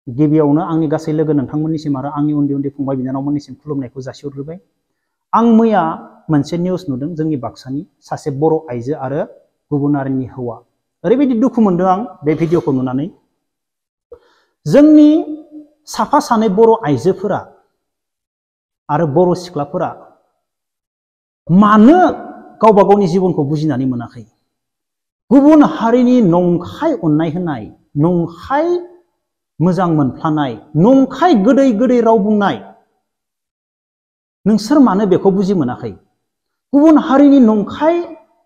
गिबियावनो आंनि गासै लोगो नोंथांमोननिसिम आरो आंनि उन्दै उन्दै फंबाय बिनानावमोननिसिम खुलुमनायखौ जासिहरग्रोबाय। आं मैया मोनसे निउस नुदों जोंनि बाक्सानि सासे बर' आइजो आरो गुबुन हारिनि हौवा। ओरैबायदि दुखु मोनदों आं बे भिडिअखौ नुनानै। जोंनि साफा सानै बर' आइजोफोरा आरो बर' सिख्लाफोरा मानो गावबा गावनि जिबनखौ बुजिनानै मोनाखै? गुबुन हारिनि नंखाय अननाय होनाय, नंखाय मोजां मोनफ्लानाय, नंखाय गोदै गोदै राव बुंनाय, नोंसोर मानो बेखौ बुजि मोनाखै? गुबुन हारिनि नंखाय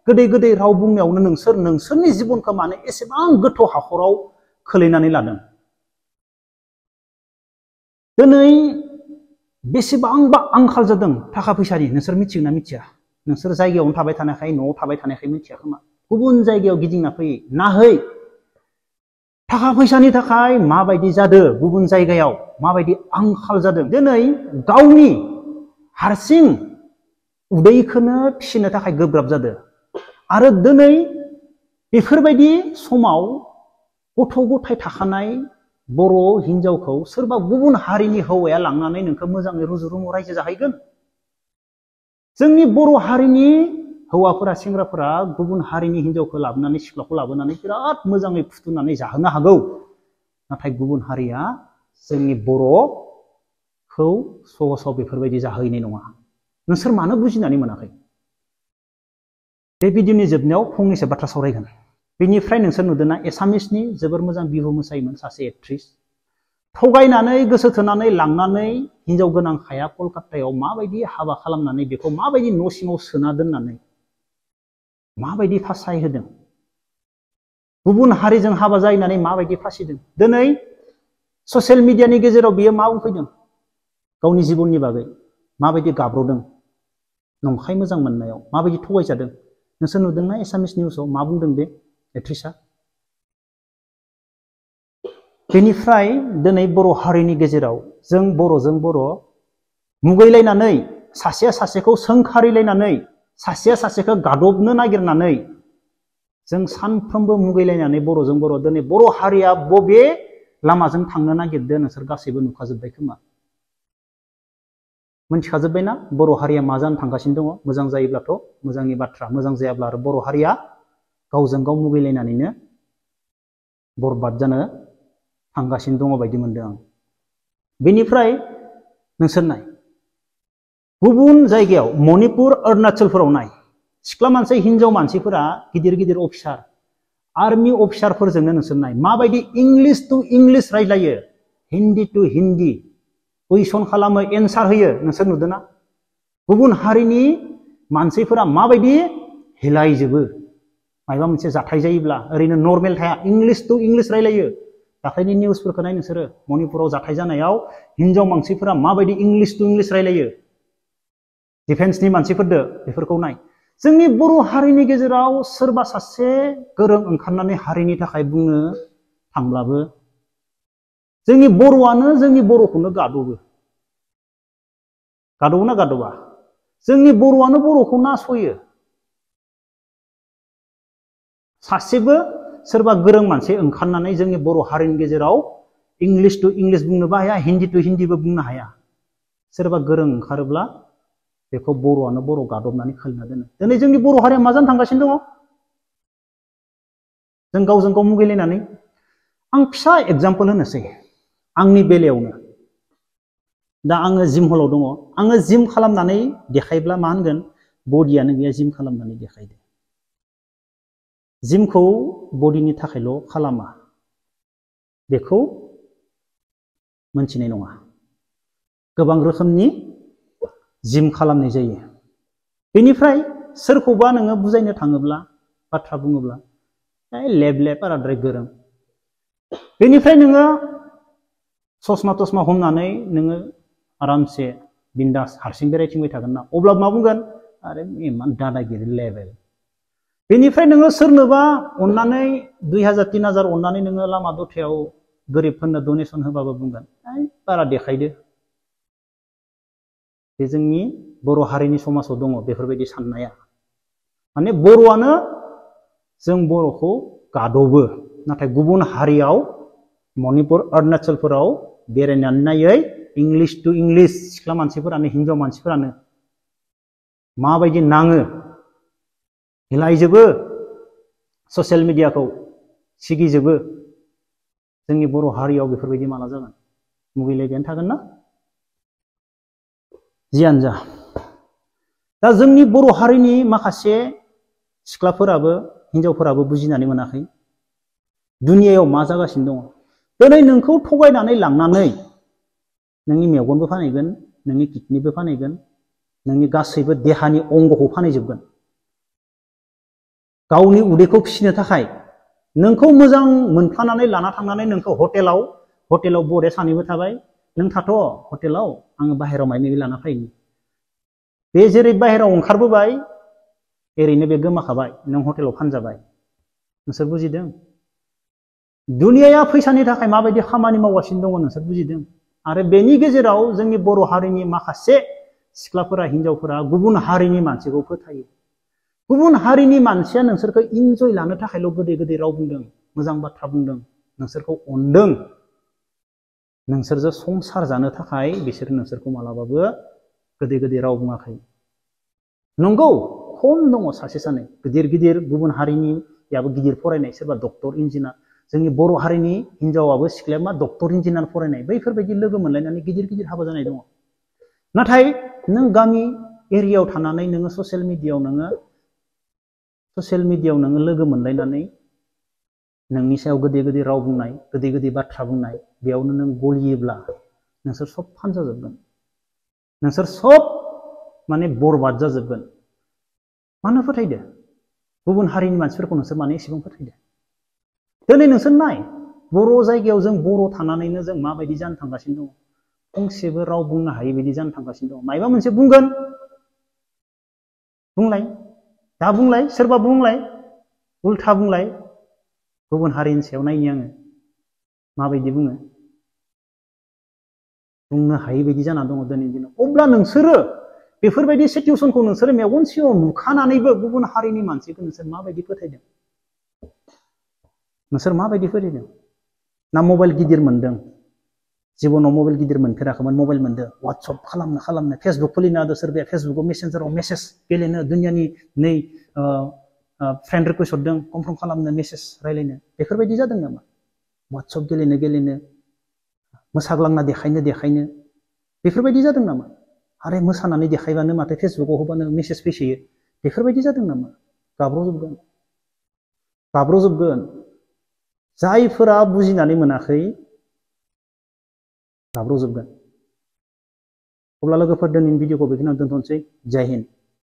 गोदै गोदै राव बुंनायावनो नोंसोरनि जिबनखौ मानो एसेबां गोथौ हाखराव खोलैनानै लादों? दिनै बेसेबांबा आंखाल जादों थाखा फैसानि, नोंसोर मिथिगोना मिथिया? नोंसोर जायगायावनो थाबाय थानायखाय, न'आव थाबाय थानायखाय मिथिया खोमा। गुबुन जायगायाव गिदिंना फै, नाहै थाखा फैसानि थाखाय माबायदि जादों, गुबुन जायगायाव माबायदि आंखाल जादों। दिनै गावनि हारसिं उदैखौनो फिसिनो थाखाय गोब्राब जादों। आरो दिनै बेफोरबायदि समाव गथ' गथाय थाखानाय बर' हिनजावखौ सोरबा गुबुन हारिनि हौवाया लांनानै नोंखौ मोजाङै रुजु रुमु रायजो जाहैगोन? जोंनि बर' हारिनि हौवाफोरा, सेंग्राफोरा गुबुन हारिनि हिनजावखौ लाबोनानै, सिख्लाखौ लाबोनानै बिराद मोजाङै फुथुनानै जाहोनो हागौ। नाथाय गुबुन हारिया जोंनि बर'खौ सहसाव बेफोरबायदि जाहैनाय नङा। नोंसोर मानो बुजिनानै मोनाखै? बे भिडिअनि जोबनायाव फंनैसो बाथ्रा सावरायगोन। बेनिफ्राय नोंसोर नुदोंना एसामिसनि जोबोर मोजां बिहु मोसायोमोन सासे एक्ट्रिस, थगायनानै गोसो थोनानै लांनानै हिनजाव गोनां हाया कलकातायाव माबायदि हाबा खालामनानै बेखौ माबायदि न' सिङाव सोना दोननानै माबायदि फासाय होदों, गुबुन हारिजों हाबा जाहैनानै माबायदि फासिदों। दिनै ससियेल मिडियानि गेजेराव बियो मा बुंफैदों गावनि जिबननि बागै, माबायदि गाब्र'दों नंखाय मोजां मोननायाव, माबायदि थगायजादों। नोंसोर नुदोंना एसामिस निउसाव मा बुंदों बे एक्ट्रिसआ? बेनिफ्राय दिनै बर' हारिनि गेजेराव जों बर'जों बर' मुगैलायनानै, सासेया सासेखौ सोंखारिलायनानै, सासेया सासेखौ गादबनो नागिरनानै, जों सानफ्रोमबो मुगैलायनानै बर'जों बर', दिनै बर' हारिया बबे लामाजों थांनो नागिरदों नोंसोर गासैबो नुखाजोब्बाय खोमा। मोनथिखाजोब्बायना बर' हारिया मा जानो थांगासिनो दङ? मोजां जायोब्लाथ' मोजांनि बाथ्रा, मोजां जायाब्ला आरो बर' हारिया गावजों गाव मुगैलायनानैनो बरबाद जानो थांगासिनो दङ बायदि मोनदों आं। बेनिफ्राय नोंसोर नाय, गुबुन जायगायाव मणिपुर, अरुणाचलफोराव नाय, सिख्ला मानसि, हिनजाव मानसिफोरा गिदिर गिदिर अफिसार, आर्मि अफिसारफोरजोंनो नोंसोर नाय माबायदि इंलिश टु इंलिश रायज्लायो, हिन्दी टु हिन्दी कुइसन खालामो, एन्सार होयो। नोंसोर नुदोंना? गुबुन हारिनि मानसिफोरा माबायदि हिलायजोबो माबा मोनसे जाथाय जायोब्ला, ओरैनो नर्मेल थाया, इंलिश टु इंलिश रायलायो। दाखालिनि निउसफोरखौ नाय नोंसोरो, मणिपुराव जाथाय जानायाव हिनजाव मानसिफोरा माबायदि इंलिश टु इंलिश रायलायो, डिफेन्सनि मानसिफोरदो, बेफोरखौ नाय। जोंनि बर' हारिनि गेजेराव सोरबा सासे गोरों ओंखारनानै हारिनि थाखाय बुंनो थांब्लाबो जोंनि बर'आनो जोंनि बर'खौनो गादबो। गादबोना गादबा? जोंनि बर'आनो बर'खौ नासयो। सासेबो सोरबा गोरों मानसि ओंखारनानै जोंनि बर' हारिनि गेजेराव इंलिश टु इंलिश बुंनोबो हाया, हिन्दी टु हिन्दीबो बुंनो हाया। सोरबा गोरों ओंखारोब्ला बेखौ बर'आनो बर' गादबनानै खोलना दोनो। दिनै जोंनि बर' हारिया मा जानो थांगासिनो दङ? जों गावजों गाव मुगैलायनानै। आं फिसा एग्जाम्पल होनोसै आंनि बेलायावनो। दा आङो जिम हलाव दङ, आङो जिम खालामनानै देखायब्ला मा होनगोन? बडियानो गैया, जिम खालामनानै देखायदो। जिमखौ बडिनि थाखायल' खालामा, बेखौ मोनथिनाय नङा। गोबां रोखोमनि जिम खालामनाय जायो। बेनिफ्राय सोरखौबा नोङो बुजायनो थाङोब्ला, बाथ्रा बुङोब्ला, लेब लेब बाराद्राय गोरों। बेनिफ्राय नोङो ससमा तसमा हमनानै नोङो आरामसे बिन्दास हारसिं बेरायथिंबाय थागोन ना, अब्ला मा बुंगोन? आरे इमान दादागिरि लेभेल। बेनिफ्राय नोङो सोरनोबा अननानै 2000 3000 अननानै नोङो लामा दथायाव गोरिबफोरनो डनेसन होबाबो बुंगोन बारा देखायदो। बे जोंनि बर' हारिनि समाजाव दङ बेफोरबायदि साननाया। माने बर'आनो जों बर'खौ गादबो, नाथाय गुबुन हारियाव मणिपुर अरुणाचलफोराव बेरायनानै नायै इंलिश टू इंलिश सिख्ला मानसिफोरानो हिनजाव मानसिफोरानो माबायदि नाङो हिलायजोबो ससियेल मिडियाखौ सिगिजोबो जोंनि बर' हारियाव बेफोरबायदि माला जागोन मुगैलायबायानो थागोन ना जियानो जा दा जोंनि बर' हारिनि माखासे सिख्लाफोराबो हिनजावफोराबो बुजिनानै मोनाखै दुनियायाव मा जागासिनो दङ दिनै नोंखौ थगायनानै लांनानै नोंनि मेगनबो फानहैगोन नोंनि किडनिबो फानहैगोन नोंनि गासैबो देहानि अंगखौ फानहैजोबगोन गावनि उदैखौ फिसिनो थाखाय नोंखौ मोजां मोनफानानै लाना थांनानै नोंखौ हटेलाव बरे सानैबो थाबाय नों थाथ' हटेलाव आङो बाहेरायाव माइ माबि लाना फैनि बे जेरै बाहेरायाव ओंखारबोबाय ओरैनो बे गोमाखाबाय नों हटेलाव फानजाबाय नोंसोर बुजिदों दुनियाया फैसानि थाखाय माबायदि खामानि मावगासिनो दङ नोंसोर बुजिदों आरो बेनि गेजेराव जोंनि बर' हारिनि माखासे सिख्लाफोरा हिनजावफोरा गुबुन हारिनि मानसिखौ फोथायो गुबुन हारिनि मानसिया नोंसोरखौ इन्जय लानो थाखायल' गोदै गोदै राव बुंदों मोजां बाथ्रा बुंदों नोंसोरखौ अनदों नोंसोरजों संसार जानो थाखाय बिसोर नोंसोरखौ मालाबाबो गोदै गोदै राव बुङाखै नंगौ खम दङ सासे सानै गिदिर गिदिर गुबुन हारिनियाबो गिदिर फरायनाय सोरबा डक्टर इन्जिनियार जोंनि बर' हारिनि हिनजावाबो सिख्लाया मा डक्टर इन्जिनियार फरायनाय बैफोरबायदि लोगो मोनलायनानै गिदिर गिदिर हाबा जानाय दङ नाथाय नों गामि एरियायाव थानानै नोङो ससियेल मिडियायाव नोङो लोगो मोनलायनानै नोंनि सायाव गोदै गोदै राव बुंनाय गोदै गोदै बाथ्रा बुंनाय बेयावनो नों गलियोब्ला नोंसोर सब फानजाजोबगोन नोंसोर सब माने बरबाद जाजोबगोन मानो फोथायदो गुबुन हारिनि मानसिफोरखौ नोंसोर माने एसेबां फोथायदो दिनै नोंसोर नाय बर' जायगायाव जों बर' थानानैनो जों माबायदि जानो थांगासिनो दङ फंसेबो राव बुंनो हायै बायदि जानो थांगासिनो दङ मायबा मोनसे बुंगोन बुंलाय दा बुंलाय सोरबा बुंलाय उल्था बुंलाय गुबुन हारिनि सायाव नायनि आङो माबायदि बुङो बुंनो हायै बायदि जाना दङ दिनैनि दिनाव अब्ला नोंसोरो बेफोरबायदि सिचुएसनखौ नोंसोरो मेगन सिगाङाव नुखानानैबो गुबुन हारिनि मानसिखौ नोंसोर माबायदि फोथायदों नोंसोर माबायदि फोथायदों ना मबाइल गिदिर मोनदों जिबनाव मबाइल गिदिर मोनफेराखैमोन मबाइल मोनदों वाट्सएप खालामनो फेसबुक खुलिनो हादों सोरबाया फेसबुकआव मेसेन्जाराव मेसेज गेलेनो दुनियानि नै फ्रेन्ड रिकुवेस्ट हरदों कनफार्म खालामनो मेसेज रायलायनो बेफोरबायदि जादों नामा वाट्सएप गेलेनो मोसाग्लांना देखायनो बेफोरबायदि जादों नामा आरो मोसानानै देखायबानो माथो फेसबुकआव होबानो मेसेज फैसोयो बेफोरबायदि जादों नामा गाब्र'जोबगोन जायफोरा बुजिनानै मोनाखै गाब्र'जोबगोन अब्ला लोगोफोर दिनैनि भिडिअखौ बेखिनियाव दोनथ'नोसै जय हिन्द